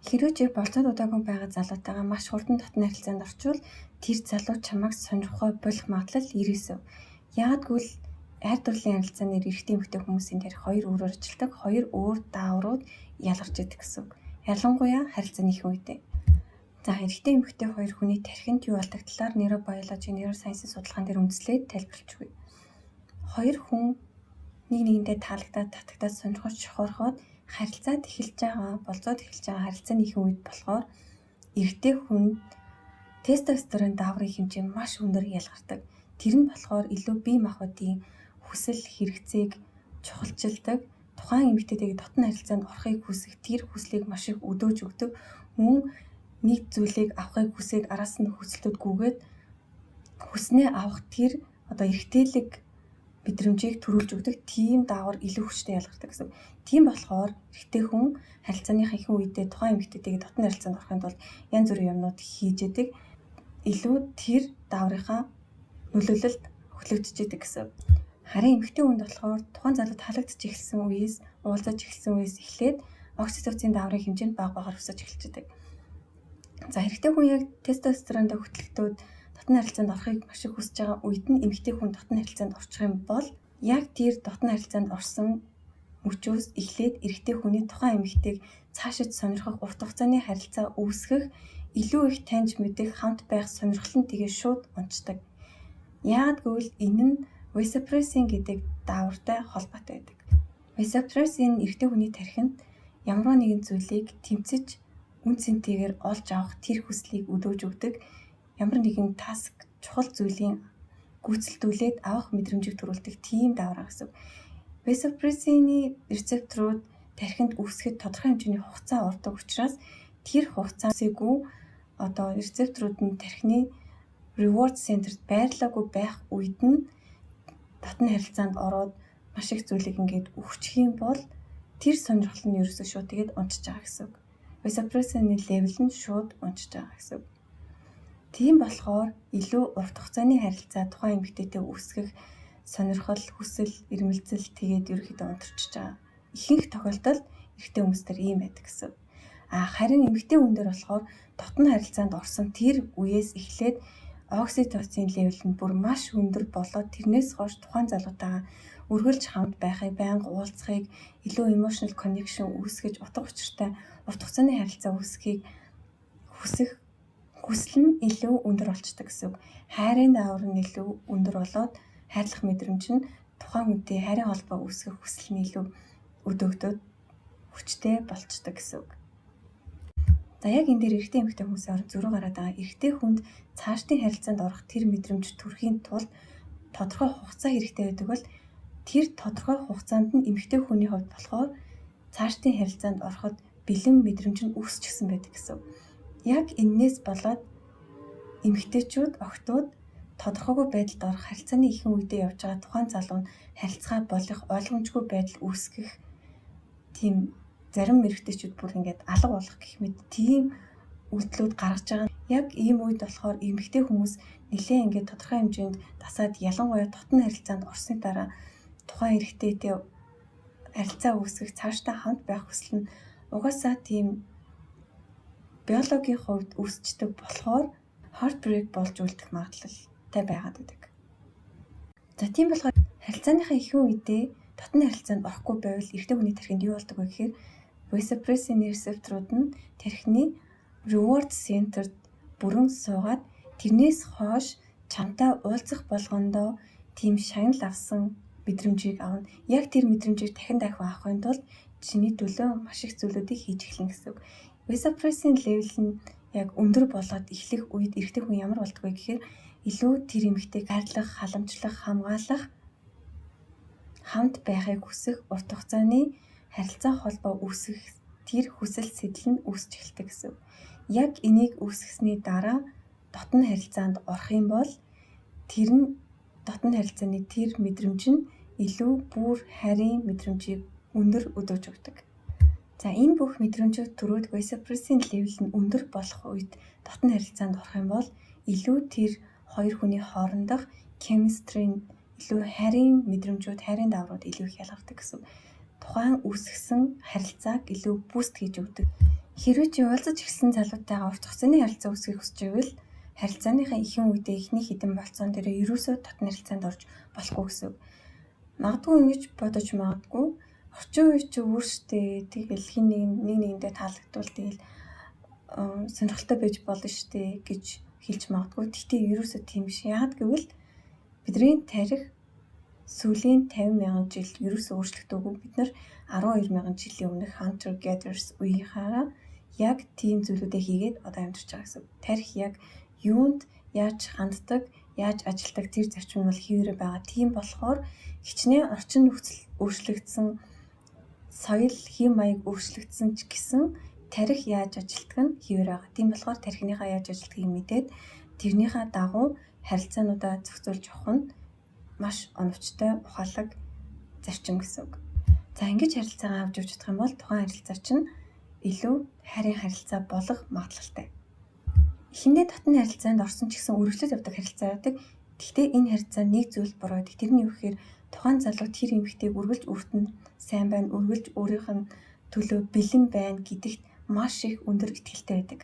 Хэрвээ чи болцоод удаагүй байгаа залуутайгаа маш хурдан дотны харилцаанд орчвол тэр залуу чамайг сонирхохоо болох магадлал 99%. Яагаад гэвэл хайр дурлалын харилцааны эрэгтэй эмэгтэй хүмүүсийн тарих хоёр өөрөөр ажилдаг, хоёр өөр дааврууд ялгарч идэг гэсэн үг. Ялангуяа харилцааны их үедээ. За, эрэгтэй эмэгтэй хоёр хүний тархинд юу болдог талаар нейробиологи, нейросайенсийн судалгаан дээр үндэслээд тайлбарлаж өгье. Хоёр хүн нэг нэгэндээ таалагдаад, татагдаад, сонирхож шохорхоод харилцаад эхэлж байгаа, болзоод эхэлж байгаа харилцааны ихэнх үед болохоор эрэгтэй хүнд тестостерон дааврын хэмжээ маш өндөр ялгардаг. Тэр нь болохоор илүү бие махбодын хүсэл хэрэгцээг чухалчилдаг, тухайн эмэгтэйтэйгээ дотно харилцаанд орохыг хүсэх тэр хүслийг маш их өдөөж өгдөг. Мөн нэг зүйлийг авахыг хүсээд араас нь хүсэлтүүд гүгээд хүснээ авах тэр одоо эрэгтэйлэг мэдрэмжийг төрүүлж өгдөг тийм даавар илүү хүчтэй ялгардаг гэсэн. Тийм болохоор эрэгтэй хүн харилцааныхаа ихэнх үедээ тухайн эмэгтэйтэйгээ дотно харилцаанд орохын тулд янз бүрийн юмнууд хийж яадаг. Илүү тэр дааврынхаа нөлөөлөлд хөтлөгдөж идэг гэсэн. Харин эмэгтэй хүнд болохоор тухайн залуу таалагдчих эхэлсэн үеэс, уулзаж эхэлсэн үеэс эхлээд окситоцин дааврын хэмжээ нь бага багаар өсөж эхэлж идэг. За, эрэгтэй хүн яг тестостеронд хөтлөгдөөд дотны харилцаанд орохыг маш их хүсэж байгаа үед нь эмэгтэй хүн дотны харилцаанд орчих юм бол яг тэр дотны харилцаанд орсон мөчөөс эхлээд эрэгтэй хүний тухайн эмэгтэйг цаашид сонирхох, урт хугацааны харилцаа үүсгэх, илүү их таньж мэдэх, хамт байх сонирхол нь тэгээ шууд унцдаг. Яагаад гэвэл энэ нь vasopressin гэдэг даавартай холбоотой байдаг. Vasopressin эрэгтэй хүний тархинд ямар нэгэн зүйлийг тэмцэж үнэ цэнтэйгээр олж авах тэр хүслийг өдөөж өгдөг, ямар нэгэн task, чухал зүйлийн гүйцэлдүүлээд авах мэдрэмжийг төрүүлдэг тийм даавар гэсэн. Vasopressin-ы рецепторууд тархинд үүсгэхэд тодорхой хэмжээний хугацаа ордог учраас тэр хугацаа үүсээгүй, одоо рецепторууд нь тархины reward center-т байрлаагүй байх үед нь дотны харилцаанд ороод маш их зүйлийг ингээд өгчих юм бол тэр сонирхол нь ерөөсөө шууд тэгээд унчиж байгаа гэсэн үг. Vasopressin-ы level нь шууд унчиж байгаа гэсэн үг. Тийм болохоор илүү урт хугацааны харилцаа тухайн эмэгтэйтэй үүсгэх сонирхол, хүсэл, эрмэлзэл тэгээд ерөөхдөө унтарчиж байгаа. Ихэнх тохиолдолд эрэгтэй хүмүүс дээр ийм байдаг гэсэн. А харин эмэгтэй хүн дээр болохоор дотно харилцаанд орсон тэр үеэс эхлээд окситоцин level нь бүр маш өндөр болоод тэрнээс хойш тухайн залуутайгаа үргэлж хамт байхыг, байнга уулзахыг, илүү emotional connection үүсгэж, утга учиртай урт хугацааны харилцаа үүсгэхийг хүсэх хүсэл нь илүү өндөр болчдөг гэсэн үг. Хайрын даавар нь илүү өндөр болоод хайрлах мэдрэмж нь, тухайн хүнтэй хайрын холбоо үүсгэх хүсэл нь илүү өдөөгдөөд хүчтэй болчдөг гэсэн үг. За, яг энэ дээр эрэгтэй эмэгтэй хүмүүсийн хооронд зөрүү гараад байгаа. Эрэгтэй хүнд цаашдын харилцаанд орох тэр мэдрэмж төрөхийн тулд тодорхой хугацаа хэрэгтэй байдаг бол тэр тодорхой хугацаанд нь эмэгтэй хүний хувьд болохоор цаашдын харилцаанд ороход бэлэн мэдрэмж нь үүсчихсэн байдаг гэсэн. Яг энээс болоод эмэгтэйчүүд, охидууд тодорхойгүй байдалд орох, харилцааны ихэнх үедээ явж байгаа тухайн залуу нь харилцаа болох ойлгомжгүй байдал үүсгэх, тийм зарим эрэгтэйчүүд бүр ингээд алга болох гэх мэт тийм үйлдэлүүд гаргаж байгаа. Яг ийм үед болохоор эмэгтэй хүмүүс нэлээд ингээд тодорхой хэмжээнд дасаад, ялангуяа дотно харилцаанд орсны дараа тухайн эрэгтэйтэй харилцаа үүсгэх, цаашдаа хамт байх хүсэл нь угаасаа тийм биологийн хувьд үүсчдэг болохоор heartbreak болж үлдэх магадлалтай байгаад байдаг. За, тийм болохоор харилцааныхаа ихэнх үедээ дотно харилцаанд орохгүй байвал эрэгтэй хүний тархинд юу болдог вэ гэхээр vasopressin рецепторууд нь тархины reward center-д бүрэн суугаад тэрнээс хойш чамтай уулзах болгондоо тийм шагнал авсан мэдрэмжийг авна. Яг тэр мэдрэмжийг дахин дахин авахын тулд чиний төлөө маш их зүйлүүдийг хийж эхэлнэ гэсэн үг. Vasopressin level нь яг өндөр болоод эхлэх үед эрэгтэй хүн ямар болдог вэ гэхээр илүү тэр эмэгтэйг хайрлах, халамжлах, хамгаалах, хамт байхыг хүсэх, урт хугацааны харилцаа холбоо үүсгэх тэр хүсэл сэтэл нь үүсч эхэлдэг гэсэн. Яг энийг үүсгэсний дараа дотно харилцаанд орох юм бол тэр нь дотно харилцааны тэр мэдрэмж нь илүү бүр хайрын мэдрэмжийг өндөр өдөөж өгдөг. За, энэ бүх мэдрэмжүүд төрөөд vasopressin level нь өндөр болох үед дотно харилцаанд орох юм бол илүү тэр хоёр хүний хоорондох chemistry нь, илүү хайрын мэдрэмжүүд, хайрын дааврууд илүү их ялгардаг гэсэн. Тухайн үүсгэсэн харилцааг илүү boost хийж өгдөг. Хэрвээ чи уулзаж эхэлсэн залуутайгаа урт хугацааны харилцаа үүсгэхийг хүсэж байвал харилцааныхаа ихэнх үедээ эхний хэдэн болцоон дээр ерөөсөө дотны харилцаанд орж болохгүй гэсэн үг. Магадгүй ингэж бодож магадгүй орчин үе чи өөр штэ, тэгэл хин нэг нэг нэгэндээ таалагдвал тэгэл сонирхолтой байж болно штэ гэж хэлж магадгүй. Гэхдээ ерөөсөө тийм биш. Яагаад гэвэл бидний тархи сүүлийн 50 мянган жил ерөөсөө өөрчлөгдөөгүй. Бид нар 12 мянган жилийн өмнөх hunter gatherers үеийнхаараа яг тийм зүйлүүдээ хийгээд одоо амьдарч байгаа гэсэн. Тархи яг юунд яаж ханддаг, яаж ажилдаг тэр зарчим нь бол хэвээрээ байгаа. Тийм болохоор хичнээн орчин нөхцөл өөрчлөгдсөн, соёл, хэв маяг өөрчлөгдсөн ч гэсэн тархи яаж ажилтдаг нь хэвээр байгаа. Тийм болохоор тархиныхаа яаж ажилтгийг мэдээд тэрнийхээ дагуу харилцаануудаа зохицуулж явах нь маш оновчтой, ухаалаг зарчим гэсэн үг. За, ингэж харилцаагаа авч явж чадах юм бол тухайн харилцаа чинь илүү хайрын харилцаа болох магадлалтай. Эхэндээ дотны харилцаанд орсон ч гэсэн үргэлжлээд явдаг харилцаа байдаг. Гэхдээ энэ харилцаа нэг зүйл буруу байдаг. Тэр нь юу гэхээр тухайн залуу тэр эмэгтэйг үргэлж өөрт нь сайн байна, үргэлж өөрийнх нь төлөө бэлэн байна гэдэгт маш их өндөр итгэлтэй байдаг.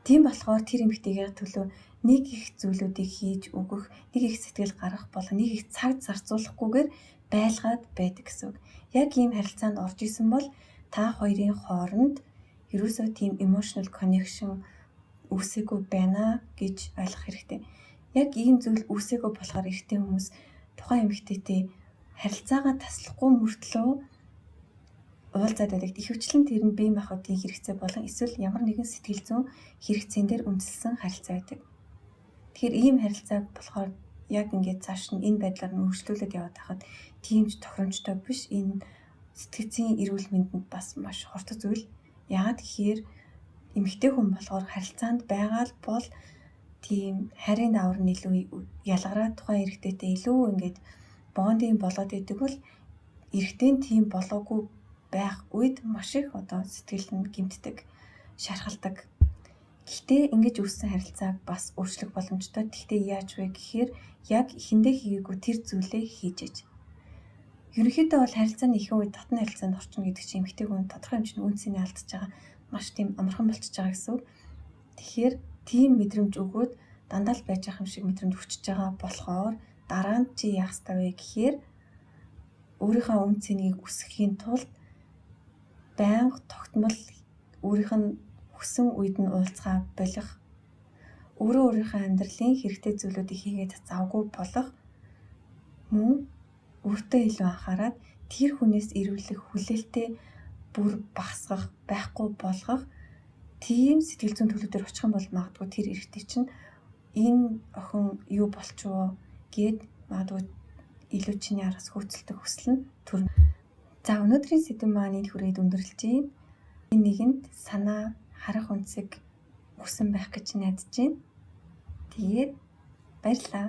Тийм болохоор тэр эмэгтэйгээ төлөө нэг их зүйлүүдийг хийж өгөх, нэг их сэтгэл гаргах болон нэг их цаг зарцуулахгүйгээр байлгаад байдаг гэсэн үг. Яг ийм харилцаанд орж исэн бол та хоёрын хооронд ерөөсөө тийм emotional connection үүсээгүй байна гэж ойлгох хэрэгтэй. Яг ийм зүйл үүсээгүй болохоор эрэгтэй хүмүүс тухайн эмэгтэйтэй харилцаагаа таслахгүй мөртлөө уулзаад байдаг. Ихэвчлэн тэр нь бие махбодын хэрэгцээ болон эсвэл ямар нэгэн сэтгэл зүйн хэрэгцээн дээр үндэслэсэн харилцаа байдаг. Тэгэхээр ийм харилцааг болохоор яг ингээд цааш нь энэ байдлаар нь үргэлжлүүлээд яваад байхад тийм ч тохиромжтой биш. Энэ сэтгэцийн эрүүл мэндэнд бас маш хортой зүйл. Яагаад гэхээр эмэгтэй хүн болохоор харилцаанд байгаа л бол тийм хайрын даавар нь илүү ялгараад тухайн эрэгтэйтэй илүү ингээд bonding болоод идэг бол эрэгтэй нь тийм болоогүй байх үед маш их одоо сэтгэл нь гэмтдэг, шархалдаг. Гэхдээ ингэж үүссэн харилцааг бас өөрчлөх боломжтой. Гэхдээ яаж вэ гэхээр яг эхэндээ хийгээгүй тэр зүйлээ хийж иж. Ерөнхийдөө бол харилцааны ихэнх үед дотны харилцаанд орчихно гэдэг чинь эмэгтэй хүн тодорхой хэмжээний үнэ цэнээ алдчихж байгаа, маш тийм амархан болчихж байгаа гэсэн үг. Тэгэхээр тийм мэдрэмж өгөөд дандаа л байж байгаа юм шиг мэдрэмж өчөж байгаа болохоор дараа нь чи яах ёстой вэ гэхээр өөрийнхөө үнэ цэнийг өсгөхийн тулд байнга тогтмол өөрийнх нь хүссэн үед нь уулзахаа болох, өөрөө өөрийнхөө амьдралын хэрэгтэй зүйлүүдийг хийгээд завгүй болох, мөн өөртөө илүү анхаарад тэр хүнээс ирүүлэх хүлээлтээ бүр багасгах, байхгүй болгох тийм сэтгэл зүйн төлөвлөлтөөр очих юм бол магадгүй тэр эрэгтэй чинь энэ охин юу болчихвоо гээд магадгүй илүү чиний араас хөөцөлдөх хүсэл нь төрнө. За, өнөөдрийн сэдэв маань энэ хүрээд өндөрлөж байна. Энэ нэгэнд санаа харах өнцөг өгсөн байх гэж найдаж байна. Тэгээд баярлалаа.